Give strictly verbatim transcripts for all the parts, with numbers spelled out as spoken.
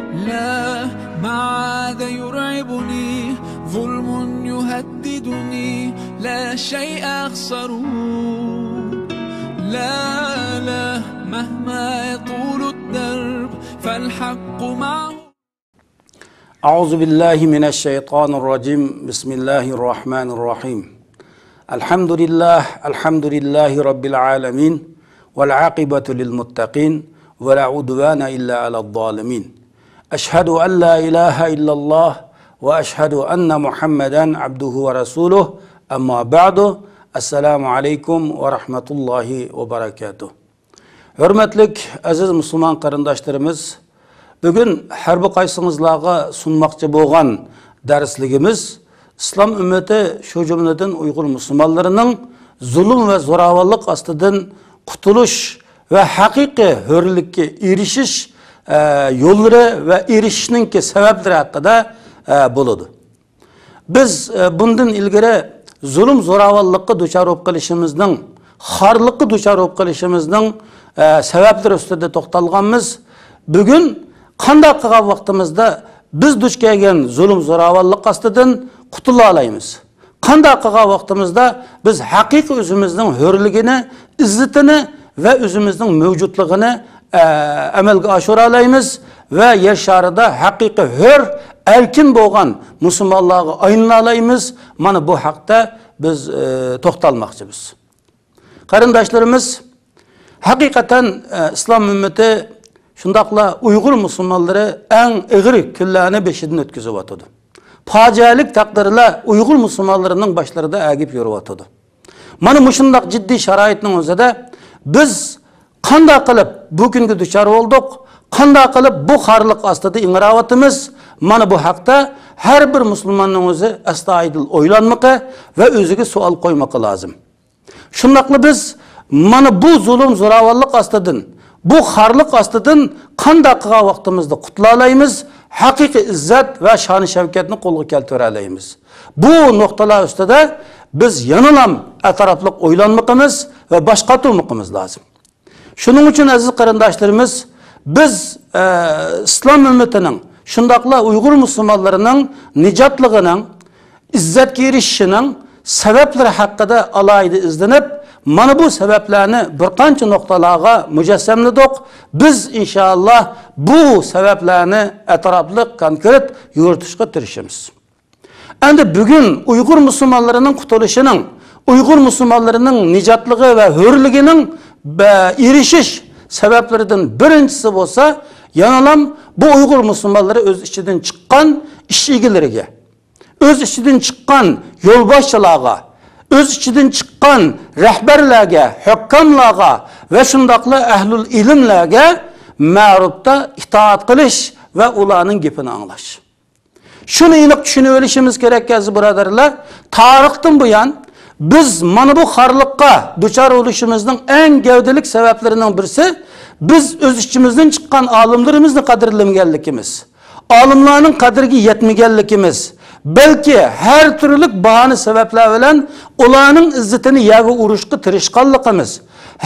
لا، ما عاد يرعبني ظلم يهددني، لا شيء أخسره. لا، لا، مهما يطول الدرب فالحق معه. أعوذ بالله من الشيطان الرجيم. بسم الله الرحمن الرحيم. الحمد لله، الحمد لله رب العالمين، والعاقبة للمتقين، ولا عدوان إلا على الظالمين. أشهد أن لا إله إلا الله، وأشهد أن محمدا عبده ورسوله. أما بعد، السلام عليكم ورحمة الله وبركاته. ھۆرمەتلىك ئەزىز مۇسۇلمان قېرىنداشلىرىمىز، بۈگۈن ھەر بىر قايسىڭىزلارغا سۇنماقچى بولغان دەرسلىكىمىز ئىسلام ئۈممىتى، شۇ جۈملىدىن ئۇيغۇر مۇسۇلمانلىرىنىڭ زۇلۇم ۋە زوراۋانلىق ئاستىدىن قۇتۇلۇش ۋە ھەقىقىي ھۆرلۈككە ئېرىشىش، ئە، يوللىرى ۋە ئېرىشىشنىڭكى سەۋەبلىرى ھەققىدە، ئە، بولىدۇ. بىز، ئە، بۇندىن ئىلگىرى زۇلۇم-زوراۋانلىققا دۇچار بولۇپ قېلىشىمىزنىڭ، خارلىققا دۇچار بولۇپ قېلىشىمىزنىڭ، ئە، سەۋەبلىرى ئۈستىدە توختالغانمىز. بۈگۈن قانداق قىلغان ۋاقتىمىزدا بىز دۇچ كەلگەن زۇلۇم-زوراۋانلىق ئاستىدىن قۇتۇلالايمىز؟ قانداق قىلغان ۋاقتىمىزدا بىز ھەقىقىي ئۆزىمىزنىڭ ھۆرلۈكىنى، ئىززىتىنى ۋە ئۆزىمىزنىڭ مەۋجۇتلۇقىنى، ئە، ئەمەلگە ئاشۇرالايمىز ۋە يەر شارىدا ھەقىقىي ھۆر، ئەركىن بولغان مۇسۇلمانلارغا ئايلىنالايمىز؟ مانا بۇ ھەقتە بىز، ئە، توختالماقچىمىز. قېرىنداشلىرىمىز، ھەقىقەتەن، ئە، ئىسلام ئۈممىتى، شۇنداقلا ئۇيغۇر مۇسۇلمانلىرى ئەڭ ئېغىر كۈنلەرنى بېشىدىن ئۆتكۈزۈۋاتىدۇ. پاجىئەلىك تەقدىرلەر ئۇيغۇر مۇسۇلمانلىرىنىڭ باشلىرىدا ئەگىپ يۈرۈۋاتىدۇ. مانا مۇشۇنداق جىددىي شارائىتنىڭ ئۆزىدە بىز قانداق قىلىپ بۇ كۈنگە دۇچار بولدۇق، قانداق قىلىپ بۇ خارلىق ئاستىدا ئىڭراۋاتىمىز؟ مانا بۇ ھەقتە ھەر بىر مۇسۇلماننىڭ ئۆزى ئەستايىدىل ئويلانمىقى ۋە ئۆزىگە سوئال قويمىقى لازىم. شۇنداقلا بىز مانا بۇ زۇلۇم-زوراۋانلىق ئاستىدىن، بۇ خارلىق ئاستىدىن قانداق قىلغان ۋاقتىمىزدا قۇتۇلالايمىز، ھەقىقىي ئىززەت ۋە شان-شەۋكەتنى قولغا كەلتۈرەلەيمىز؟ بۇ نۇقتىلار ئۈستىدە بىز يەنىلام ئەتراپلىق ئويلانمىقىمىز ۋە باش قاتۇرمىقىمىز لازىم. شۇنىڭ ئۈچۈن، ئەزىز قېرىنداشلىرىمىز، بىز، ئە، ئىسلام ئۈممىتىنىڭ، شۇنداقلا ئۇيغۇر مۇسۇلمانلىرىنىڭ نىجاتلىقىنىڭ، ئىززەتكە ئېرىشىشىنىڭ سەۋەبلىرى ھەققىدە ئالاھىدە ئىزدىنىپ، مانا بۇ سەۋەبلەرنى بىر قانچە نۇقتىلارغا مۇجەسسەملىدۇق. بىز، ئىنشائاللا، بۇ سەۋەبلەرنى ئەتراپلىق، كونكرېت يورۇتۇشقا تىرىشىمىز. ئەمدى بۈگۈن ئۇيغۇر مۇسۇلمانلىرىنىڭ قۇتۇلۇشىنىڭ، ئۇيغۇر مۇسۇلمانلىرىنىڭ نىجاتلىقى ۋە ھۆرلۈكىنىڭ بە-، ئېرىشىش سەۋەبلىرىدىن بىرىنچىسى بولسا، يەنىلام بۇ ئۇيغۇر مۇسۇلمانلىرى ئۆز ئىچىدىن چىققان ئىش ئىگىلىرىگە، ئۆز ئىچىدىن چىققان يولباشچىلارغا، ئۆز ئىچىدىن چىققان رەھبەرلەرگە، ھۆككاملارغا ۋە شۇنداقلا ئەھلۇل ئىلىملەرگە مەرۇپتا ئىتائەت قىلىش ۋە ئۇلارنىڭ گېپىنى ئاڭلاش. شۇنى ئېنىق چۈشىنىۋېلىشىمىز كېرەك، ئەزىز بۇرادەرلەر، تارىختىن بۇيان بىز مانا بۇ خارلىققا دۇچار بولۇشىمىزنىڭ ئەڭ گەۋدىلىك سەۋەبلىرىنىڭ بىرسى، بىز ئۆز ئىچىمىزدىن چىققان ئالىملىرىمىزنى قەدىرلىمىگەنلىكىمىز، ئالىملارنىڭ قەدرىگە يەتمىگەنلىكىمىز، بەلكى ھەر تۈرلۈك باھانە سەۋەبلەر بىلەن ئۇلارنىڭ ئىززىتىنى يەرگە ئۇرۇشقا تىرىشقانلىقىمىز،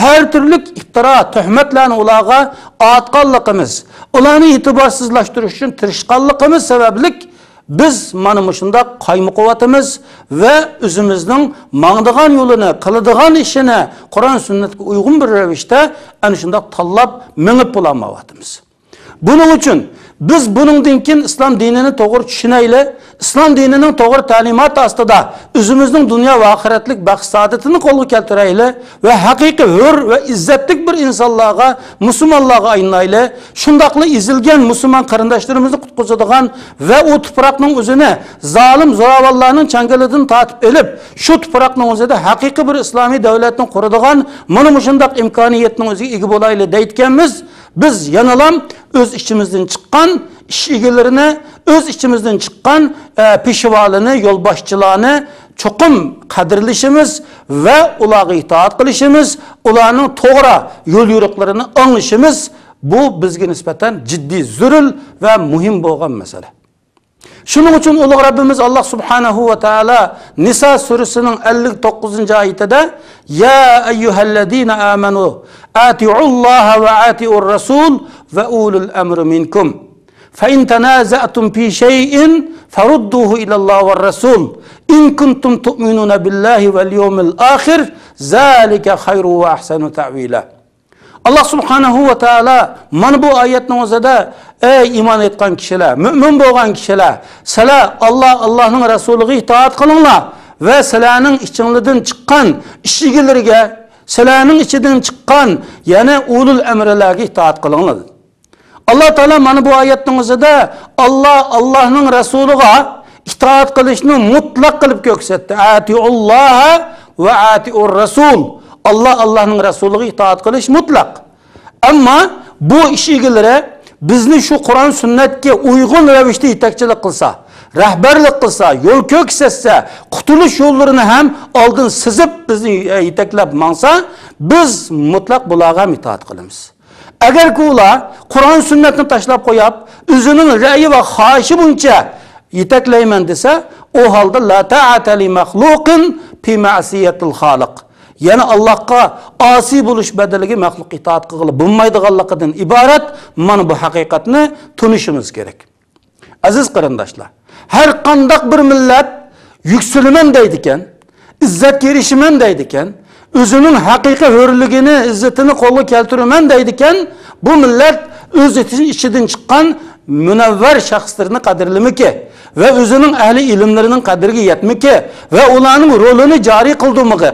ھەر تۈرلۈك ئىپتىرا، تۆھمەتلەرنى ئۇلارغا ئاتقانلىقىمىز، ئۇلارنى ئېتىبارسىزلاشتۇرۇش ئۈچۈن تىرىشقانلىقىمىز سەۋەبلىك بىز مانا مۇشۇنداق قايمۇقۇۋاتىمىز ۋە ئۆزىمىزنىڭ ماڭىدىغان يولىنى، قىلىدىغان ئىشىنى قۇرئان سۈننەتكە ئۇيغۇن بىر رەۋىشتە ئەنە شۇنداق تاللاپ مېڭىپ بولالمايۋاتىمىز. بۇنىڭ ئۈچۈن بىز بۇنىڭدىن كېيىن ئىسلام دىنىنى توغرا چۈشىنەيلى، ئىسلام دىنىنىڭ توغرا تەلىماتى ئاستىدا ئۆزىمىزنىڭ دۇنيا ۋە ئاخىرەتلىك بەخت-سائادىتىنى قولغا كەلتۈرەيلى ۋە ھەقىقىي ھۆر ۋە ئىززەتلىك بىر ئىنسانلارغا، مۇسۇلمانلارغا ئايلىنايلى. شۇنداقلا ئېزىلگەن مۇسۇلمان قېرىنداشلىرىمىزنى قۇتقۇزىدىغان ۋە ئۇ تۇپراقنىڭ ئۆزىنى زالىم زوراۋانلارنىڭ چاڭگىلىدىن تارتىپ ئېلىپ، شۇ تۇپراقنىڭ ئۆزىدە ھەقىقىي بىر ئىسلامىي دۆلەتنى قۇرىدىغان مانا مۇشۇنداق ئىمكانىيەتنىڭ ئۆزىگە ئىگە بولايلى دەيدىكەنمىز. بىز يەنىلام ئۆز ئىچىمىزدىن چىققان ئىش ئىگىلىرىنى، ئۆز ئىچىمىزدىن چىققان، ئە، پېشۋالىنى، يولباشچىلارنى چوقۇم قەدىرلىشىمىز ۋە ئۇلارغا ئىتائەت قىلىشىمىز، ئۇلارنىڭ توغرا يول يورۇقلىرىنى ئاڭلىشىمىز، بۇ بىزگە نىسبەتەن جىددىي زۆرۈر ۋە مۇھىم بولغان مەسىلە. شۇنىڭ ئۈچۈن ئۇلۇغ رەببىمىز ئاللاھ سۇبھانەھۇ ۋە تائالا نىسا سۈرىسىنىڭ ئەللىك توققۇزىنچى ئايىتىدە، يا أيها الذين آمنوا أطيعوا الله وأطيعوا الرسول وأولي الأمر منكم. فإن تنازعتم في شيء فردوه إلى الله والرسول إن كنتم تؤمنون بالله واليوم الآخر ذلك خير وأحسن تأويلا. ئاللا سۇبھانەھۇ ۋە تائالا مانا بۇ ئايەتنىڭ ئۆزىدە، ئەي ئىمان ئېيتقان كىشىلەر، مۆمىن بولغان كىشىلەر، سىلەر ئاللا، ئاللانىڭ رەسۇلىغا ئىتائەت قىلىڭلار ۋە سىلەرنىڭ ئىچىڭلاردىن چىققان ئىش ئىگىلىرىگە، سىلەرنىڭ ئىچىدىن چىققان يەنە ئۇلۇل ئەمرىلەرگە ئىتائەت قىلىڭلار. ئاللا تائالا مانا بۇ ئايەتنىڭ ئۆزىدە ئاللا، ئاللانىڭ رەسۇلىغا ئىتائەت قىلىشنى مۇتلەق قىلىپ كۆرسەتتى. ئەتىئۇللاھە ۋە ئەتىئۇر رەسۇل. ئاللا، ئاللانىڭ رەسۇلىغا ئىتائەت قىلىش مۇتلەق. ئەمما بۇ ئىش ئىگىلىرى بىزنى شۇ قۇرئان سۈننەتكە ئۇيغۇن رەۋىشتە يېتەكچىلىك قىلسا، رەھبەرلىك قىلسا، يول كۆرسەتسە، قۇتۇلۇش يوللىرىنى ھەم ئالدىن سىزىپ بىزنى يېتەكلەپ ماڭسا، بىز مۇتلەق بۇلارغا ھەم ئىتائەت قىلىمىز. ئەگەركى ئۇلار قۇرئان سۈننەتنى تاشلاپ قويۇپ، ئۆزىنىڭ رەئيى ۋە خاھىشى بويىچە يېتەكلەيمەن دېسە، ئۇ ھالدا لا تائەتە لىمەخلۇقىن فى مەسىيەتىل خالىق. يەنى ئاللاھقا ئاسىي بولۇش بەدىلىگە مەخلۇق ئىتائەت قىلغىلى بولمايدىغانلىقىدىن ئىبارەت مانا بۇ ھەقىقەتنى تونۇشىمىز كېرەك. ئەزىز قېرىنداشلار، ھەر قانداق بىر مىللەت يۈكسىلىمەن دەيدىكەن، ئىززەتكە ئېرىشىمەن دەيدىكەن، ئۆزىنىڭ ھەقىقىي ھۆرلۈكىنى، ئىززىتىنى قولغا كەلتۈرىمەن دەيدىكەن، بۇ مىللەت ئۆز ئىچىدىن چىققان مۇنەۋۋەر شەخسلىرىنى قەدىرلىمىكى ۋە ئۆزىنىڭ ئەھلى ئىلىملىرىنىڭ قەدرىگە يەتمىكى ۋە ئۇلارنىڭ رولىنى جارى قىلدۇرمىقى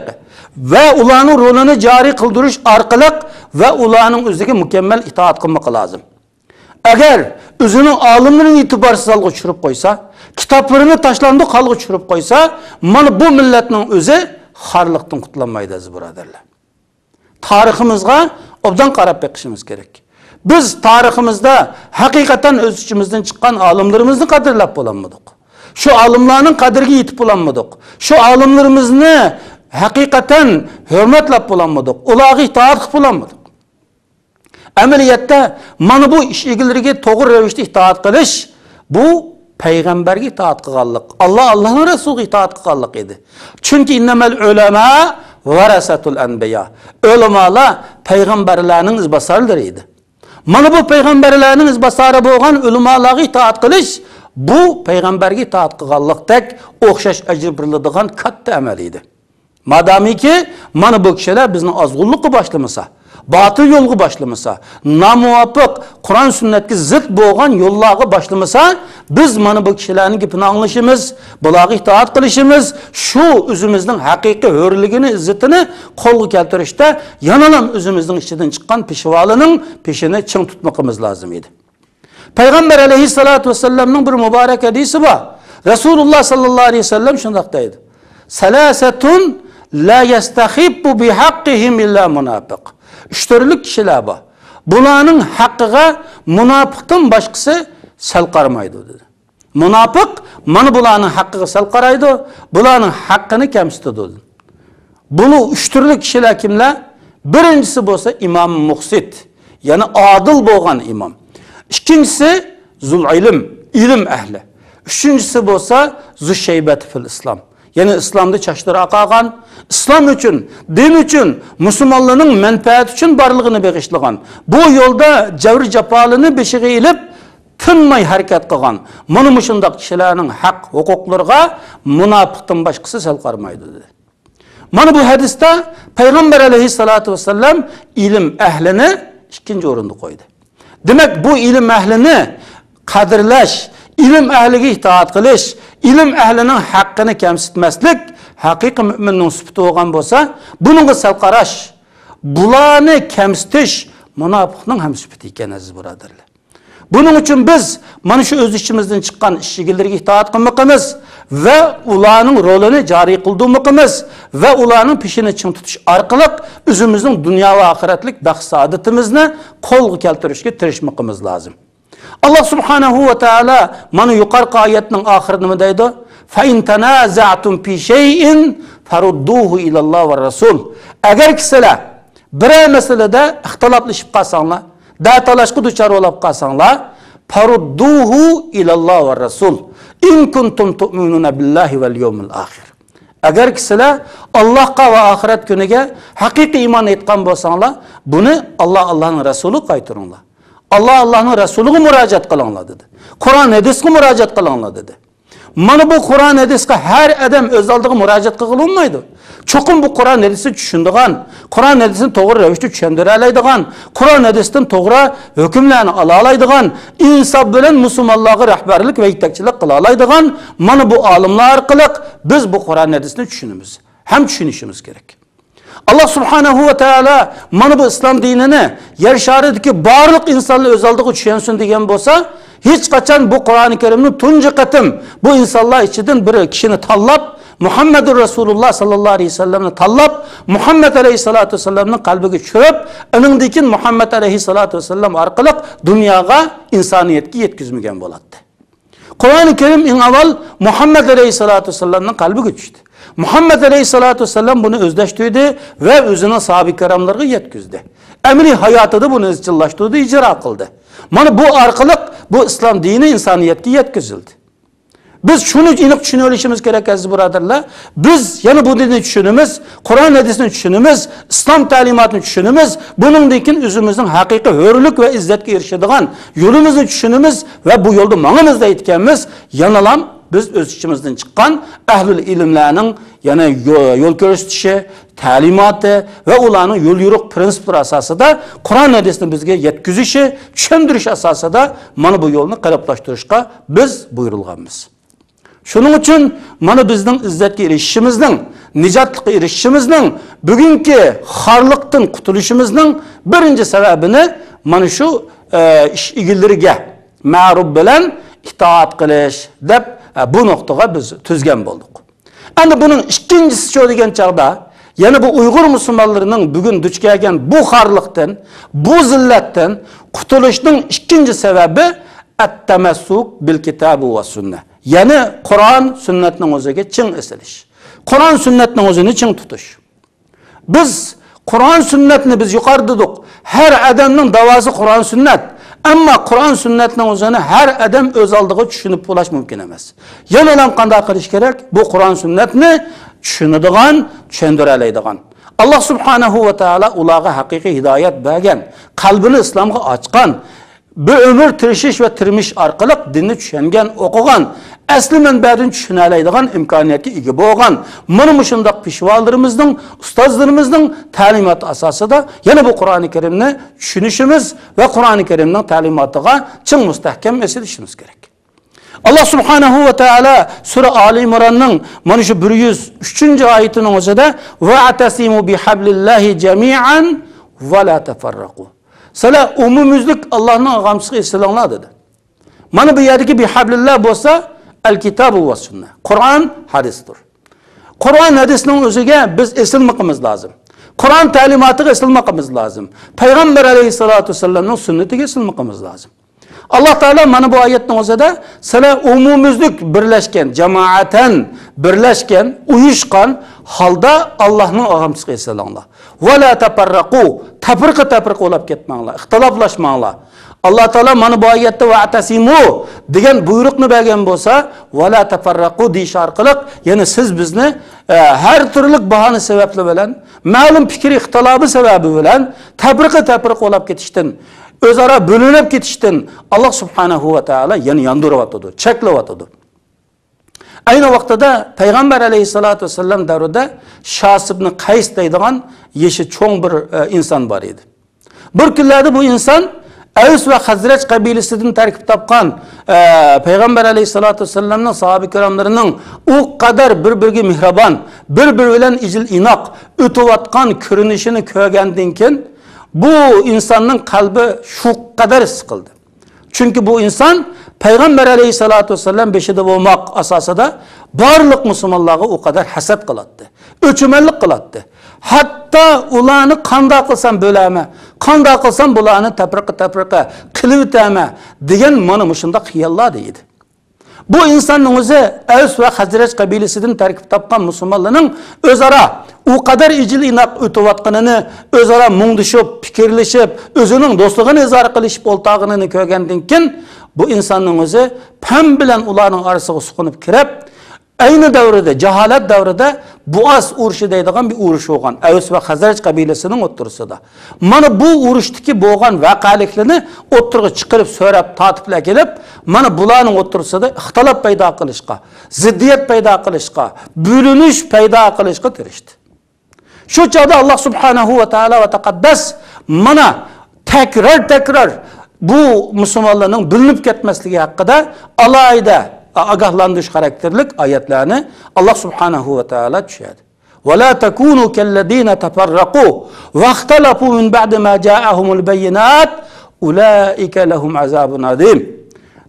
ۋە ئۇلارنىڭ رولىنى جارى قىلدۇرۇش ئارقىلىق ۋە ئۇلارنىڭ ئۆزىگە مۇكەممەل ئىتائەت قىلمىقى لازىم. ئەگەر ئۆزىنىڭ ئالىملىرىنى ئېتىبارسىز ھالغا چۈشۈرۈپ قويسا، كىتابلىرىنى تاشلاندۇق ھالغا چۈشۈرۈپ قويسا، مانا بۇ مىللەتنىڭ ئۆزى خارلىقتىن قۇتۇلالمايدۇ، ئەزىز بۇرادەرلەر. تارىخىمىزغا ئوبدان قاراپ بېقىشىمىز كېرەك. بىز تارىخىمىزدا ھەقىقەتەن ئۆز ئىچىمىزدىن چىققان ئالىملىرىمىزنى قەدىرلەپ بولالمىدۇق. شۇ ئالىملارنىڭ قەدرىگە يېتىپ بولالمىدۇق. شۇ ئالىملىرىمىزنى ھەقىقەتەن ھۆرمەتلەپ بولالمىدۇق. ئۇلارغا ئىتائەت قىلىپ بولالمىدۇق. ئەمەلىيەتتە مانا بۇ ئىش ئىگىلىرىگە توغرا رەۋىشتە ئىتائەت قىلىش، بۇ پەيغەمبەرگە ئىتائەت قىلغانلىق، ئاللا، ئاللانىڭ رەسۇلىغا ئىتائەت قىلغانلىق ئىدى. چۈنكى ئىننەمەل ئۇلەما ۋەرەسەتۇل ئەنبىيا. ئۆلىمالار پەيغەمبەرلەرنىڭ ئىزباسارلىرى ئىدى. مانا بۇ پەيغەمبەرلەرنىڭ ئىزباسارى بولغان ئۆلىمالارغا ئىتائەت قىلىش، بۇ پەيغەمبەرگە ئىتائەت قىلغانلىقتەك ئوخشاش ئەجىر بېرىلىدىغان كاتتا ئەمەل ئىدى. مادامىكى، مانا بۇ كىشىلەر بىزنى ئازغۇنلۇققا باشلىمىسا، باتىل يولغا باشلىمىسا، نامۇۋاپىق، قۇرئان سۈننەتكە زىت بولغان يوللارغا باشلىمىسا، بىز مانا بۇ كىشىلەرنىڭ گېپىنى ئاڭلىشىمىز، بۇلارغا ئىتائەت قىلىشىمىز، شۇ ئۆزىمىزنىڭ ھەقىقىي ھۆرلۈكىنى، ئىززىتىنى قولغا كەلتۈرۈشتە يەنىلا ئۆزىمىزنىڭ ئىچىدىن چىققان پېشۋالىنىڭ پېشىنى چىڭ تۇتمىقىمىز لازىم ئىدى. پەيغەمبەر ئەلەيھىسسالاتۇ ۋەسسالامنىڭ بىر مۇبارەك ھەدىسى بار. رەسۇلۇللا ساللاللاھۇ ئەلەيھى ۋەسەللەم شۇنداق دەيدۇ: سەلاسەتۇن لا يەستەخىپپۇ بىھەققىھىم ئىللا مۇناپىق. ئۈچ تۈرلۈك كىشىلەر بار. بۇلارنىڭ ھەققىگە مۇناپىقتىن باشقىسى سەل قارىمايدۇ، دېدى. مۇناپىق مانا بۇلارنىڭ ھەققىگە سەل قارايدۇ، بۇلارنىڭ ھەققىنى كەمسىتىدۇ. بۇ ئۈچ تۈرلۈك كىشىلەر كىملەر؟ بىرىنچىسى بولسا ئىمام مۇقسىت، يەنى ئادىل بولغان ئىمام. ئىككىنچىسى زۇل ئىلىم، ئىلىم ئەھلى. ئۈچىنچىسى بولسا زۇ شەيبەتى فىل ئىسلام، يەنى ئىسلامدا چاچلىرى ئاقارغان، ئىسلام ئۈچۈن، دىن ئۈچۈن، مۇسۇلمانلارنىڭ مەنپەئەتى ئۈچۈن بارلىقىنى بېغىشلىغان، بۇ يولدا جەۋر جاپالىنى بېشىغا ئېلىپ، تىنماي ھەرىكەت قىلغان مانا مۇشۇنداق كىشىلەرنىڭ ھەق ھوقۇقلىرىغا مۇناپىقتىن باشقىسى سەل قارىمايدۇ، دېدى. مانا بۇ ھەدىستە پەيغەمبەر ئەلەيھىسسالاتۇ ۋەسسالام ئىلىم ئەھلىنى ئىككىنچى ئورۇندا قويدى. دېمەك، بۇ ئىلىم ئەھلىنى قەدىرلەش، ئىلىم ئەھلىگە ئىتائەت قىلىش، ئىلىم ئەھلىنىڭ ھەققىنى كەمسىتمەسلىك ھەقىقىي مۆمىننىڭ سۈپىتى بولغان بولسا، بۇنىڭغا سەل قاراش، بۇلارنى كەمسىتىش مۇناپىقنىڭ ھەم سۈپىتى ئىكەن، ئەزىز بۇرادەرلەر. بۇنىڭ ئۈچۈن بىز مانا شۇ ئۆز ئىچىمىزدىن چىققان ئىش ئىگىلىرىگە ئىتائەت قىلمىقىمىز ۋە ئۇلارنىڭ رولىنى جارى قىلدۇرمىقىمىز ۋە ئۇلارنىڭ پېشىنى چىڭ تۇتۇش ئارقىلىق ئۆزىمىزنىڭ دۇنيا ۋە ئاخىرەتلىك بەخت-سائادىتىمىزنى قولغا كەلتۈرۈشكە تىرىشمىقىمىز لازىم. ئاللا سۇبھانەھۇ ۋە تائالا مانا يۇقىرىقى ئايەتنىڭ ئاخىرىدا نېمە دەيدۇ؟ فَإِن تَنَازَعْتُمْ فِي شَيْءٍ فَرُدُّوهُ إِلَى اللَّهِ وَالرَّسُولِ. ئەگەركى سىلەر بىرەر مەسىلىدە ئىختىلاپلىشىپ قالساڭلار، دە تالاشقا دۇچار بولۇپ قالساڭلار، فَرُدُّوهُ إِلَى اللَّهِ وَالرَّسُولِ إِن كُنتُمْ تُؤْمِنُونَ بِاللَّهِ وَالْيَوْمِ الْآخِرِ. ئەگەركى سىلەر ئاللاھقا ۋە ئاخىرەت كۈنىگە ھەقىقىي ئىمان ئېيتقان بولساڭلار، بۇنى ئاللا، ئاللانىڭ رەسۇلىغا قايتۇرۇڭلار. ئاللا، ئاللانىڭ رەسۇلىغا مۇراجىئەت قىلىڭلار دېدى. قۇرئان ھەدىسقە مۇراجىئەت قىلىڭلار دېدى. مانا بۇ قۇرئان ھەدىسقە ھەر ئادەم ئۆز ئالدىغا مۇراجىئەت قىلغىلى بولمايدۇ. چوقۇم بۇ قۇرئان ھەدىسنى چۈشىنىدىغان، قۇرئان ھەدىسنى توغرا رەۋىشتە چۈشەندۈرەلەيدىغان، قۇرئان ھەدىستىن توغرا ھۆكۈملەرنى ئالالايدىغان، ئىنساپ بىلەن مۇسۇلمانلارغا رەھبەرلىك ۋە يېتەكچىلىك قىلالايدىغان مانا بۇ ئالىملار ئارقىلىق بىز بۇ قۇرئان ھەدىسنى چۈشىنىمىز ھەم چۈشىنىشىمىز كېرەك. ئاللا سۇبھانەھۇ ۋە تائالا مانا بۇ ئىسلام دىنىنى يەر شارىدىكى بارلىق ئىنسانلار ئۆز ئالدىغا چۈشەنسۇن دېگەن بولسا، ھېچقاچان بۇ قۇرئانى كەرىمنى تۇنجى قېتىم بۇ ئىنسانلار ئىچىدىن بىر كىشىنى تاللاپ، مۇھەممەدۇر رەسۇلۇللا ساللاللاھۇ ئەلەيھى ۋەسەللەمنى تاللاپ، مۇھەممەد ئەلەيھىسسالاتۇ ۋەسسالامنىڭ قەلبىگە چۈشۈرۈپ، ئۇنىڭدىن كېيىن مۇھەممەد ئەلەيھىسسالاتۇ ۋەسسالام ئارقىلىق دۇنياغا، ئىنسانىيەتكە يەتكۈزمىگەن بولاتتى. قۇرئانى كەرىم ئەڭ ئاۋۋال مۇھەممەد ئەلەيھىسسالاتۇ ۋەسسالامنىڭ قەلبىگە چۈشتى. مۇھەممەد ئەلەيھىسسالاتۇ ۋەسسالام بۇنى ئۆزلەشتۈردى ۋە ئۆزىنىڭ ساھابە كىراملىرىغا يەتكۈزدى. ئەمەلىي ھاياتىدا بۇنى ئىزچىللاشتۇردى، ئىجرا قىلدى. مانا بۇ ئارقىلىق بۇ ئىسلام دىنى ئىنسانىيەتكە يەتكۈزۈلدى. بىز شۇنى ئېنىق چۈشىنىۋېلىشىمىز كېرەك، ئەزىز بۇرادەرلەر. بىز يەنە بۇ دىننى چۈشىنىمىز، قۇرئان ھەدىسنى چۈشىنىمىز، ئىسلام تەلىماتىنى چۈشىنىمىز، بۇنىڭدىن كېيىن ئۆزىمىزنىڭ ھەقىقىي ھۆرلۈك ۋە ئىززەتكە ئېرىشىدىغان يولىمىزنى چۈشىنىمىز ۋە بۇ يولدا ماڭىمىز دەيدىكەنمىز، يەنىلا بىز ئۆز ئىچىمىزدىن چىققان ئەھلۇل ئىلىملەرنىڭ يەنە يو-، يول كۆرسىتىشى، تەلىماتى ۋە ئۇلارنىڭ يول يورۇق پىرىنسىپلىرى ئاساسىدا قۇرئان ھەدىسنى بىزگە يەتكۈزۈشى، چۈشەندۈرۈش ئاساسىدا مانا بۇ يولنى قېلىپلاشتۇرۇشقا بىز بۇيرۇلغانمىز. شۇنىڭ ئۈچۈن مانا بىزنىڭ ئىززەتكە ئېرىشىشىمىزنىڭ، نىجاتلىققا ئېرىشىشىمىزنىڭ بۈگۈنكى خارلىقتىن قۇتۇلۇشىمىزنىڭ بىرىنچى سەۋەبىنى مانا شۇ، ئە، ئىش ئىگىلىرىگە مەرۇپ بىلەن ئىتائەت قىلىش دەپ، ئە، بۇ نۇقتىغا بىز تۈزگەن بولدۇق. ئەمدى بۇنىڭ ئىككىنچىسى شۇ دېگەن چاغدا، يەنە بۇ ئۇيغۇر مۇسۇلمانلىرىنىڭ بۈگۈن دۇچ كەلگەن بۇ خارلىقتىن، بۇ زىللەتتىن قۇتۇلۇشنىڭ ئىككىنچى سەۋەبى ئەت-تەمەسسۇك بىل كىتابى ۋە سۈننە. يەنى قۇرئان سۈننەتنىڭ ئۆزىگە چىڭ ئېسىلىش. قۇرئان سۈننەتنىڭ ئۆزىنى چىڭ تۇتۇش. بىز قۇرئان سۈننەتنى بىز يۇقىرىدا دېدۇق. ھەر ئادەمنىڭ داۋاسى قۇرئان سۈننەت. ئەمما قۇرئان سۈننەتنىڭ ئۆزىنى ھەر ئادەم ئۆز ئالدىغا چۈشىنىپ بولاش مۇمكىن ئەمەس. يەنە ئادەم قانداق قىلىش كېرەك؟ بۇ قۇرئان سۈننەتنى چۈشىنىدىغان، چۈشەندۈرەلەيدىغان. ئاللا سۇبھانەھۇ ۋە تائالا ئۇلارغا ھەقىقىي ھىدايەت بەرگەن، قەلبىنى ئىسلامغا ئاچقان، بىر ئۆمۈر تىرىشىش ۋە تىرمىش ئارقىلىق دىننى چۈشەنگەن، ئوقۇغان، ئەسلى مەنبەدىن چۈشىنەلەيدىغان ئىمكانىيەتكە ئىگە بولغان مانا مۇشۇنداق پېشۋالىرىمىزنىڭ، ئۇستازلىرىمىزنىڭ تەلىماتى ئاساسىدا يەنە بۇ قۇرئانى كەرىمنى چۈشىنىشىمىز ۋە قۇرئانى كەرىمنىڭ تەلىماتىغا چىڭ مۇستەھكەم ئېسىلىشىمىز كېرەك. ئاللا سۇبھانەھۇ ۋە تائالا سۈرە ئالى ئىمراننىڭ مانا شۇ بىر يۈز ئۈچىنچى ئايىتىنىڭ ئۆزىدە، «ۋەئتەسىمۇ بىھەبلىللاھى جەمىئەن ۋە لا تەفەررەقۇ.» سىلەر ئومۇميۈزلۈك ئاللانىڭ ئاغامچىسىغا ئېسىلىڭلار دېدى. مانا بۇ يەردىكى بىھەبلىللا بولسا ئەل كىتابۇ ۋە سۈننە. قۇرئان، ھەدىستۇر. قۇرئان، ھەدىسنىڭ ئۆزىگە بىز ئېسىلمىقىمىز لازىم. قۇرئان تەلىماتىغا ئېسىلمىقىمىز لازىم. پەيغەمبەر ئەلەيھىسسالاتۇ ۋەسسالامنىڭ سۈننىتىگە ئېسىلمىقىمىز لازىم. ئاللا تائالا مانا بۇ ئايەتنىڭ ئۆزىدە سىلەر ئومۇميۈزلۈك بىرلەشكەن، جامائەتەن بىرلەشكەن، ئۇيۇشقان ھالدا ئاللانىڭ ئاغامچىسىغا ئېسىلىڭلار. ۋە لا تەپەررەقۇ، تەپرىقە-تەپرىقە بولاپ كەتمەڭلار، ئىختىلاپلاشماڭلار. ئاللا تائالا مانا بۇ ئايەتتە «ۋەئتەسىمۇ» دېگەن بۇيرۇقنى بەرگەن بولسا، «ۋە لا تەپەررەقۇ» دېيىش ئارقىلىق يەنە سىز بىزنى، ئە، ھەر تۈرلۈك باھانە سەۋەبلەر بىلەن، مەلۇم پىكىر ئىختىلاپى سەۋەبى بىلەن تەپرىقە-تەپرىقە بولاپ كېتىشتىن، ئۆزئارا بۆلۈنۈپ كېتىشتىن ئاللا سۇبھانەھۇ ۋە تائالا يەنە ياندۇرۇۋاتىدۇ، چەكلەۋاتىدۇ. ئەينى ۋاقتىدا پەيغەمبەر ئەلەيھىسسالاتۇ ۋەسسالام دەۋرىدە شاس ئىبنى قەيس دەيدىغان يېشى چوڭ بىر، ئە، ئىنسان بار ئىدى. بىر كۈنلەردە بۇ ئىنسان ئەۋس ۋە خەزرەج قەبىلىسىدىن تەركىب تاپقان، ئە، پەيغەمبەر ئەلەيھىسسالاتۇ ۋەسسالامنىڭ ساھابە كىراملىرىنىڭ ئۇ قەدەر بىر-بىرىگە مېھرىبان، بىر-بىرى بىلەن ئىجىل ئىناق ئۆتۈۋاتقان كۆرۈنۈشىنى كۆرگەندىن كېيىن، بۇ ئىنساننىڭ قەلبى شۇ قەدەر سىقىلدى. چۈنكى بۇ ئىنسان پەيغەمبەر ئەلەيھىسسالاتۇ ۋەسسالام بېشىدا بولماق ئاساسىدا بارلىق مۇسۇلمانلارغا ئۇ قەدەر ھەسەت قىلاتتى، ئۆچمەنلىك قىلاتتى. ھەتتا ئۇلارنى قانداق قىلسام بۆلەمەن، قانداق قىلسام بۇلارنى تەپرىقە-تەپرىقە قىلىۋېتەمەن دېگەن مانا مۇشۇنداق خىياللاردا ئىدى. بۇ ئىنساننىڭ ئۆزى ئەۋس ۋە خەزرەج قەبىلىسىدىن تەركىب تاپقان مۇسۇلمانلارنىڭ ئۆزئارا ئۇ قەدەر ئىجىل ئىناق ئۆتۈۋاتقىنىنى، ئۆزئارا مۇڭدىشىپ، پىكىرلىشىپ، ئۆزىنىڭ دوستلۇقىنى ئىزھار قىلىشىپ ئولتۇرغىنىنى كۆرگەندىن كېيىن، بۇ ئىنساننىڭ ئۆزى پەم بىلەن ئۇلارنىڭ ئارىسىغا سۇقۇنۇپ كىرىپ، ئەينى دەۋرىدە، جاھالەت دەۋرىدە بۇئاس ئۇرۇشى دەيدىغان بىر ئۇرۇش بولغان، ئەۋس ۋە خەزرەج قەبىلىسىنىڭ ئوتتۇرىسىدا. مانا بۇ ئۇرۇشتىكى بولغان ۋەقەلىكلىرىنى ئوتتۇرىغا چىقىرىپ، سۆرەپ، تارتىپ ئەكېلىپ، مانا بۇلارنىڭ ئوتتۇرىسىدا ئىختىلاپ پەيدا قىلىشقا، زىددىيەت پەيدا قىلىشقا، بۆلۈنۈش پەيدا قىلىشقا تىرىشتى. شۇ چاغدا ئاللاھ سۇبھانەھۇ ۋە تائالا ۋە تەقەددەس مانا تەكرار-تەكرار بۇ مۇسۇلمانلارنىڭ بۆلۈنۈپ كەتمەسلىكى ھەققىدە ئالاھىدە ئاگاھلاندۇرۇش خاراكتېرلىك ئايەتلەرنى ئاللاھ سۇبھانەھۇ ۋە تائالا چۈشۈردى. ولا تكونوا كالذين تفرقوا واختلفوا من بعد ما جاءهم البينات أولئك لهم عذاب عظيم.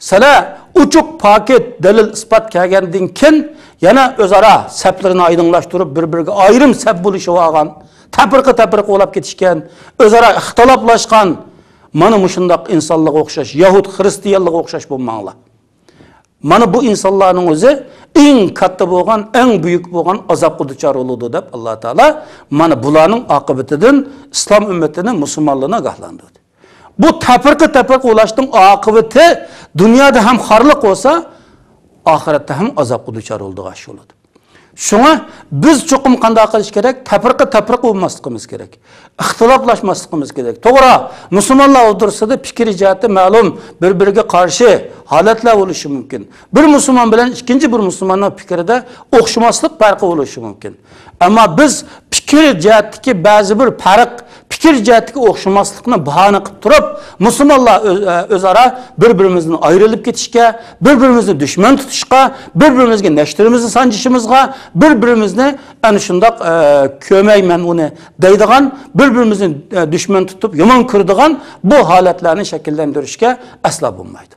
سىلەر ئوچۇق پاكىت دەلىل ئىسپات كەلگەندىن كېيىن يەنە ئۆزئارا سەپلىرىنى ئايدىڭلاشتۇرۇپ، بىر-بىرىگە ئايرىم سەپ بولۇشۇۋالغان، تەپرىقە-تەپرىقە بولاپ كېتىشكەن، ئۆزئارا ئىختىلاپلاشقان، مانا مۇشۇنداق ئىنسانلارغا ئوخشاش، يەھۇد خىرىستىيانلارغا ئوخشاش بولماڭلار. مانا بۇ ئىنسانلارنىڭ ئۆزى ئەڭ كاتتا بولغان، ئەڭ بۈيۈك بولغان ئازابقا دۇچار بولىدۇ دەپ، ئاللاھ تائالا مانا بۇلارنىڭ ئاقىۋىتىدىن ئىسلام ئۈممىتىنى، مۇسۇلمانلارنى ئاگاھلاندۇردى. بۇ تەپرىقە-تەپرىقە بولۇشنىڭ ئاقىۋىتى دۇنيادا ھەم خارلىق بولسا، ئاخىرەتتە ھەم ئازابقا دۇچار بولىدىغان ئىش بولىدۇ. شۇڭا بىز چوقۇم قانداق قىلىش كېرەك؟ تەپرىقە-تەپرىقە بولماسلىقىمىز كېرەك. ئىختىلاپلاشماسلىقىمىز كېرەك. توغرا، مۇسۇلمانلار ئوتتۇرىسىدا پىكىر جەھەتتە مەلۇم بىر-بىرىگە قارشى ھالەتلەر بولۇشى مۇمكىن. بىر مۇسۇلمان بىلەن ئىككىنچى بىر مۇسۇلماننىڭ پىكرىدە ئوخشىماسلىق پەرقى بولۇشى مۇمكىن. ئەمما بىز پىكىر جەھەتتىكى بەزى بىر پەرق، پىكىر جەھەتتىكى ئوخشىماسلىقنى باھانە قىلىپ تۇرۇپ، مۇسۇلمانلار ئۆز-، ئۆزئارا بىر-بىرىمىزدىن ئايرىلىپ كېتىشكە، بىر-بىرىمىزنى دۈشمەن تۇتۇشقا، بىر-بىرىمىزگە نەشتىرىمىزنى سانجىشىمىزغا، بىر-بىرىمىزنى ئەنە شۇنداق، ئە، كۆرمەيمەن ئۇنى دەيدىغان، بىر-بىرىمىزنى، ئە، دۈشمەن تۇتۇپ يامان كۆرىدىغان بۇ ھالەتلەرنى شەكىللەندۈرۈشكە ئەسلا بولمايدۇ.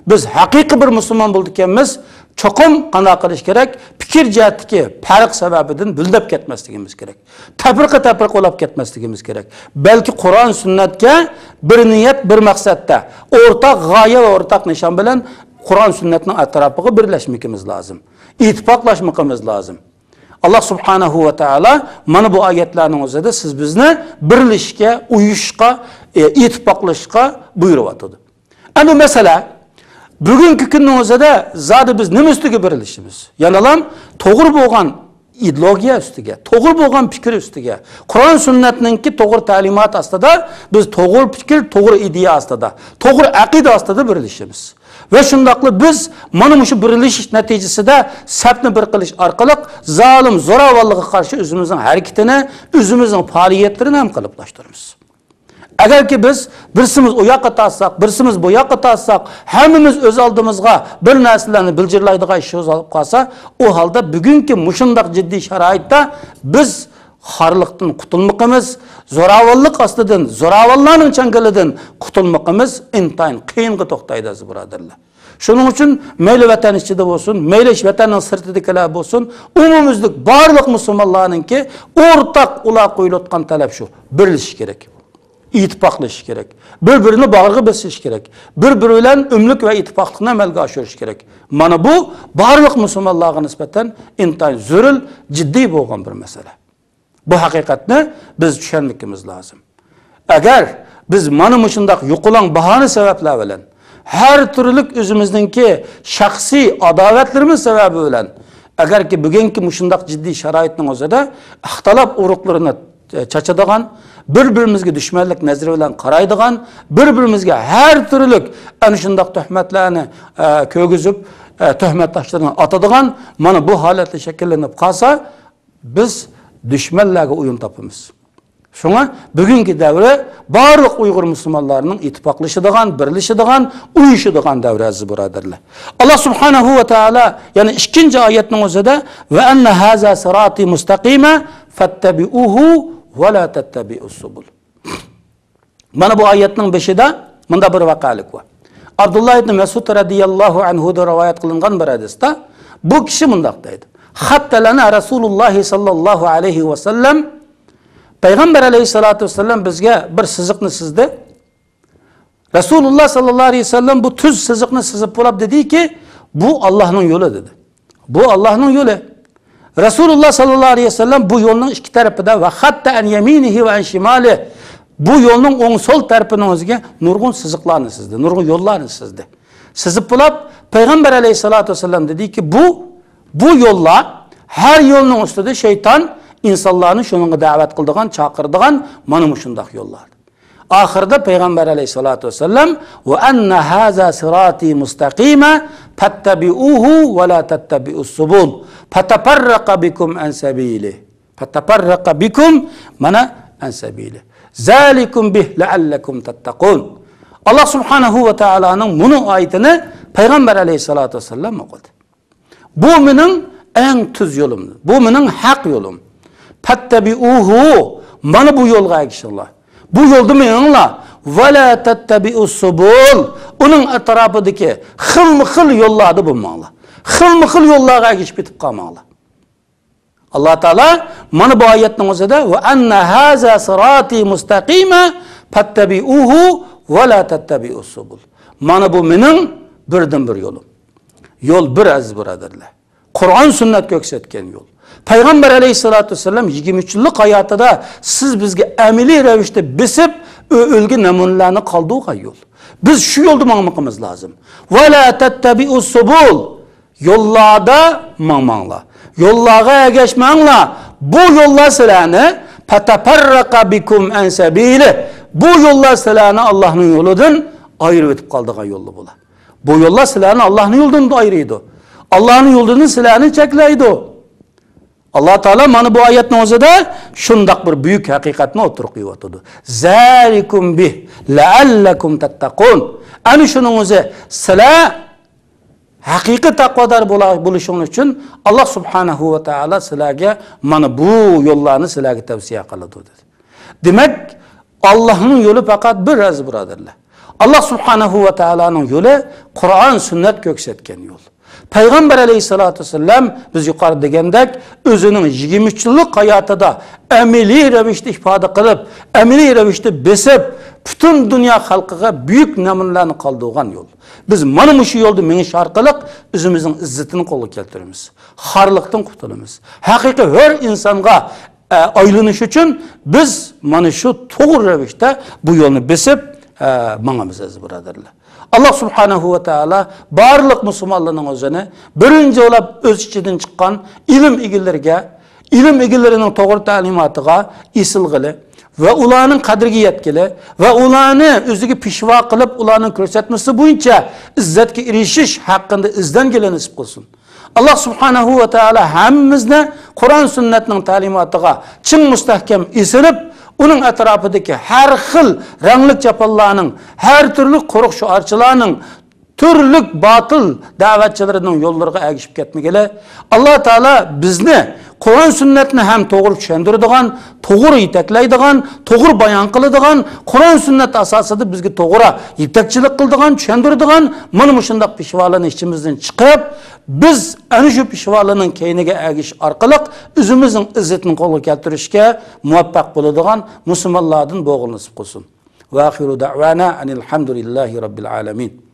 بىز ھەقىقىي بىر مۇسۇلمان بولىدىكەنمىز، چوقۇم قانداق قىلىش كېرەك؟ پىكىر جەھەتتىكى پەرق سەۋەبىدىن بۆلۈنۈپ كەتمەسلىكىمىز كېرەك. تەپرىقە-تەپرىقە بولاپ كەتمەسلىكىمىز كېرەك. بەلكى قۇرئان سۈننەتكە بىر نىيەت، بىر مەقسەتتە، ئورتاق غايە ۋە ئورتاق نىشان بىلەن قۇرئان سۈننەتنىڭ ئەتراپىغا بىرلەشمىكىمىز لازىم. ئىتتىپاقلاشمىقىمىز لازىم. ئاللاھ سۇبھانەھۇ ۋە تائالا مانا بۇ ئايەتلەرنىڭ ئۆزىدە سىز بىزنى بىرلىشىشكە، ئۇيۇشۇشقا، ئە، ئىتتىپاقلىشىشقا بۇيرۇۋاتىدۇ. ئەمدى مەسىلە، بۈگۈنكى كۈننىڭ ئۆزىدە زادى بىز نېمە ئۈستىگە بىرلىشىمىز؟ يەنىلا توغرا بولغان ئىدېئولوگىيە ئۈستىگە، توغرا بولغان پىكىر ئۈستىگە، قۇرئان سۈننەتنىڭكى توغرا تەلىماتى ئاستىدا، بىز توغرا پىكىر، توغرا ئىدىيە ئاستىدا، توغرا ئەقىدە ئاستىدا بىرلىشىمىز. ۋە شۇنداقلا بىز مانا مۇشۇ بىرلىشىش نەتىجىسىدە سەپنى بىر قىلىش ئارقىلىق زالىم زوراۋانلىققا قارشى ئۆزىمىزنىڭ ھەرىكىتىنى، ئۆزىمىزنىڭ پائالىيەتلىرىنى ھەم قېلىپلاشتۇرىمىز. ئەگەركى بىز بىرسىمىز ئۇ ياققا تارتساق، بىرسىمىز بۇ ياققا تارتساق، ھەممىمىز ئۆز ئالدىمىزغا بىر نەرسىلەرنى بىلجىرلايدىغان ئىش بولۇپ قالسا، ئۇ ھالدا بۈگۈنكى مۇشۇنداق جىددىي شارائىتتا بىز خارلىقتىن قۇتۇلمىقىمىز، زوراۋانلىق ئاستىدىن، زوراۋانلارنىڭ چاڭگىلىدىن قۇتۇلمىقىمىز ئىنتايىن قىيىنغا توختايدۇ، ئەزىز بۇرادەرلەر. شۇنىڭ ئۈچۈن مەيلى ۋەتەن ئىچىدە بولسۇن، مەيلى ۋەتەننىڭ سىرتىدىكىلەر بولسۇن، ئومۇميۈزلۈك بارلىق مۇسۇلمانلارنىڭكى ئورتاق ئۇلار قويۇلۇۋاتقان تەلەپ شۇ، بىرلىشىش كېرەك. ئىتتىپاقلىشىش كېرەك. بىر-بىرىنى باغرىغا بېسىش كېرەك. بىر-بىرى بىلەن ئۆملۈك ۋە ئىتتىپاقلىقنى ئەمەلگە ئاشۇرۇش كېرەك. مانا بۇ بارلىق مۇسۇلمانلارغا نىسبەتەن ئىنتايىن زۆرۈر، جىددىي بولغان بىر مەسىلە. بۇ ھەقىقەتنى بىز چۈشەنمىكىمىز لازىم. ئەگەر بىز مانا مۇشۇنداق يوقىلاڭ باھانە سەۋەبلەر بىلەن، ھەر تۈرلۈك ئۆزىمىزنىڭكى شەخسىي ئاداۋەتلىرىمىز سەۋەبى بىلەن، ئەگەركى بۈگۈنكى مۇشۇنداق جىددىي شارائىتنىڭ ئۆزىدە ئىختىلاپ ئۇرۇقلىرىنى چاچىدىغان، بىر-بىرىمىزگە دۈشمەنلىك نەزىرى بىلەن قارايدىغان، بىر-بىرىمىزگە ھەر تۈرلۈك ئەنە شۇنداق تۆھمەتلەرنى، ئە، كىرگۈزۈپ، ئە، تۆھمەت تاشلىرىنى ئاتىدىغان مانا بۇ ھالەتلەر شەكىللىنىپ قالسا، بىز دۈشمەنلەرگە ئويۇن تاپىمىز. شۇڭا بۈگۈنكى دەۋر بارلىق ئۇيغۇر مۇسۇلمانلارنىڭ ئىتتىپاقلىشىدىغان، بىرلىشىدىغان، ئۇيۇشىدىغان دەۋر، ئەزىز بۇرادەرلەر. ئاللاھ سۇبھانەھۇ ۋە تائالا يەنە ئىككىنچى ئايەتنىڭ ئۆزىدە، «وأن هذا صراطي مستقيما فاتبعوه ولا تتبعوا السبل.» مانا بۇ ئايەتنىڭ بېشىدا مۇنداق بىر ۋەقەلىك بار. ئابدۇللا ئىبنى مەسئۇد رەزىياللاھۇ ئەنھۇدىن رىۋايەت قىلىنغان بىر ھەدىستە بۇ كىشى مۇنداق دەيدۇ: «خط لنا رسول الله صلى الله عليه وسلم.» پەيغەمبەر ئەلەيھىسسالاتۇ ۋەسسالام بىزگە بىر سىزىقنى سىزدى. رەسۇلۇللا ساللاللاھۇ ئەلەيھى ۋەسەللەم بۇ تۈز سىزىقنى سىزىپ بولاپ دېدىكى، «بۇ ئاللاھنىڭ يولى» دېدى. بۇ ئاللاھنىڭ يولى. رەسۇلۇللا ساللاللاھۇ ئەلەيھى ۋەسەللەم بۇ يولنىڭ ئىككى تەرىپىدە، «وخط عن يمينه وعن شماله»، بۇ يولنىڭ ئوڭ سول تەرىپىنىڭ ئۆزىگە نۇرغۇن سىزىقلارنى سىزدى، نۇرغۇن يوللارنى سىزدى. سىزىپ بولاپ، پەيغەمبەر ئەلەيھىسسالاتۇ ۋەسسالام دېدىكى، «بۇ، بۇ يوللار، ھەر يولنىڭ ئۈستىدە شەيتان ئىنسانلارنى شۇنىڭغا دەۋەت قىلىدىغان، چاقىرىدىغان مانا مۇشۇنداق يوللار. ئاخىرىدا پەيغەمبەر ئەلەيھىسسالاتۇ ۋەسسالام، «وَأَنَّ هَذَا صِرَاطِي مُسْتَقِيمًا فَاتَّبِعُوهُ وَلَا تَتَّبِعُوا السُّبُلَ فَتَفَرَّقَ بِكُمْ عَنْ سَبِيلِهِ، فَتَفَرَّقَ بِكُمْ، مانا، عَنْ سَبِيلِهِ، ذَلِكُمْ بِهِ لَعَلَّكُمْ تَتَّقُونَ.» ئاللا سۇبھانەھۇ ۋە تائالانىڭ مۇنۇ ئايىتىنى پەيغەمبەر ئەلەيھىسسالاتۇ ۋەسسالام ئوقۇدى. بۇ مېنىڭ ئەڭ تۈز يولۇم. بۇ مېنىڭ ھەق يولۇم. فَاتَّبِعُوهُ، مانا بۇ يولغا ئەگىشىڭلار. بۇ يولدا مېڭىڭلار. وَلَا تَتَّبِعُوا السُّبُلَ، ئۇنىڭ ئەتراپىدىكى خىلمۇ خىل يوللاردا بولماڭلار. خىلمۇ خىل يوللارغا ئەگىشىپ كېتىپ قالماڭلار. ئاللا تائالا مانا بۇ ئايەتنىڭ ئۆزىدە، وَأَنَّ هَذَا صِرَاطِي مُسْتَقِيمًا فَاتَّبِعُوهُ وَلَا تَتَّبِعُوا السُّبُلَ. مانا بۇ مېنىڭ بىردىن بىر يولۇم. يول بىر، ئەزىز بۇرادەرلەر. قۇرئان، سۈننەت كۆرسەتكەن يول. پەيغەمبەر ئەلەيھىسسالاتۇ ۋەسسالام يىگىرمە ئۈچ يىللىق ھاياتىدا سىز بىزگە ئەمەلىي رەۋىشتە بېسىپ، ئۆ-، ئۆلگە نەمۇنىلەرنى قالدۇرغان يول. بىز شۇ يولدا ماڭمىقىمىز لازىم. وَلَا تَتَّبِعُوا السُّبُلَ. يوللاردا ماڭماڭلار. يوللارغا ئەگەشمەڭلار. بۇ يوللار سىلەرنى، فَتَفَرَّقَ بِكُمْ عَنْ سَبِيلِهِ. بۇ يوللار سىلەرنى ئاللانىڭ يولىدىن ئايرىۋېتىپ قالىدىغان يوللار بۇلار. بۇ يوللار سىلەرنى ئاللانىڭ يولىدىن ئايرىيدۇ. ئاللانىڭ يولىدىن سىلەرنى چەكلەيدۇ. ئاللا تائالا مانا بۇ ئايەتنىڭ ئۆزىدە شۇنداق بىر بۈيۈك ھەقىقەتنى ئوتتۇرىغا قويۇۋاتىدۇ. ذَلِكُمْ بِهِ لَعَلَّكُمْ تَتَّقُونَ. ئەنە شۇنىڭ ئۆزى سىلەر ھەقىقىي تەقۋادار بولا-، بولۇشۇڭلار ئۈچۈن ئاللا سۇبھانەھۇ ۋە تائالا سىلەرگە مانا بۇ يوللارنى سىلەرگە تەۋسىيە قىلىدۇ، دېدى. دېمەك، ئاللانىڭ يولى پەقەت بىر، ئەزىز بۇرادەرلەر. ئاللا سۇبھانەھۇ ۋە تائالانىڭ يولى قۇرئان، سۈننەت كۆرسەتكەن يول. پەيغەمبەر ئەلەيھىسسالاتۇ ۋەسسالام، بىز يۇقىرىدا دېگەندەك، ئۆزىنىڭ يىگىرمە ئۈچ يىللىق ھاياتىدا ئەمەلىي رەۋىشتە ئىپادە قىلىپ، ئەمەلىي رەۋىشتە بېسىپ، پۈتۈن دۇنيا خەلقىگە بۈيۈك نەمۇنىلەرنى قالدۇرغان يول. بىز مانا مۇشۇ يولدا مېڭىش ئارقىلىق ئۆزىمىزنىڭ ئىززىتىنى قولغا كەلتۈرىمىز. خارلىقتىن قۇتۇلىمىز. ھەقىقىي ھۆر ئىنسانغا، ئە، ئايلىنىش ئۈچۈن بىز مانا شۇ توغرا رەۋىشتە بۇ يولنى بېسىپ، ئە، ماڭىمىز، ئەزىز بۇرادەرلەر. ئاللا سۇبھانەھۇ ۋە تائالا بارلىق مۇسۇلمانلارنىڭ ئۆزىنى بىرىنچى بولاپ ئۆز ئىچىدىن چىققان ئىلىم ئىگىلىرىگە، ئىلىم ئىگىلىرىنىڭ توغرا تەلىماتىغا ئېسىلغىلى ۋە ئۇلارنىڭ قەدرىگە يەتكىلى ۋە ئۇلارنى ئۆزىگە پىشۋا قىلىپ، ئۇلارنىڭ كۆرسەتمىسى بويىچە ئىززەتكە ئېرىشىش ھەققىدە ئىزدەنگىلى نېسىپ قىلسۇن. ئاللا سۇبھانەھۇ ۋە تائالا ھەممىمىزنى قۇرئان سۈننەتنىڭ تەلىماتىغا چىڭ مۇستەھكەم ئېسىلىپ، ئۇنىڭ ئەتراپىدىكى ھەر خىل رەڭلىك چاپانلارنىڭ، ھەر تۈرلۈك قۇرۇق شوئارچىلارنىڭ، تۈرلۈك باتىل دەۋەتچىلىرىنىڭ يوللىرىغا ئەگىشىپ كەتمىگىلى. ئاللا تائالا بىزنى قۇرئان سۈننەتنى ھەم توغرا چۈشەندۈرىدىغان، توغرا يېتەكلەيدىغان، توغرا بايان قىلىدىغان، قۇرئان سۈننەت ئاساسىدا بىزگە توغرا يېتەكچىلىك قىلىدىغان، چۈشەندۈرىدىغان مانا مۇشۇنداق پېشۋالارنى ئىچىمىزدىن چىقىرىپ، بىز ئەنە شۇ پېشۋالارنىڭ كەينىگە ئەگىشىش ئارقىلىق ئۆزىمىزنىڭ ئىززىتىنى قولغا كەلتۈرۈشكە مۇۋەپپەق بولىدىغان مۇسۇلمانلاردىن بولغىلى نېسىپ قىلسۇن. ۋە ئاخىرۇ دەئۋانا ئەنىل ھەمدۇلىللاھى رەببىل ئالەمىن.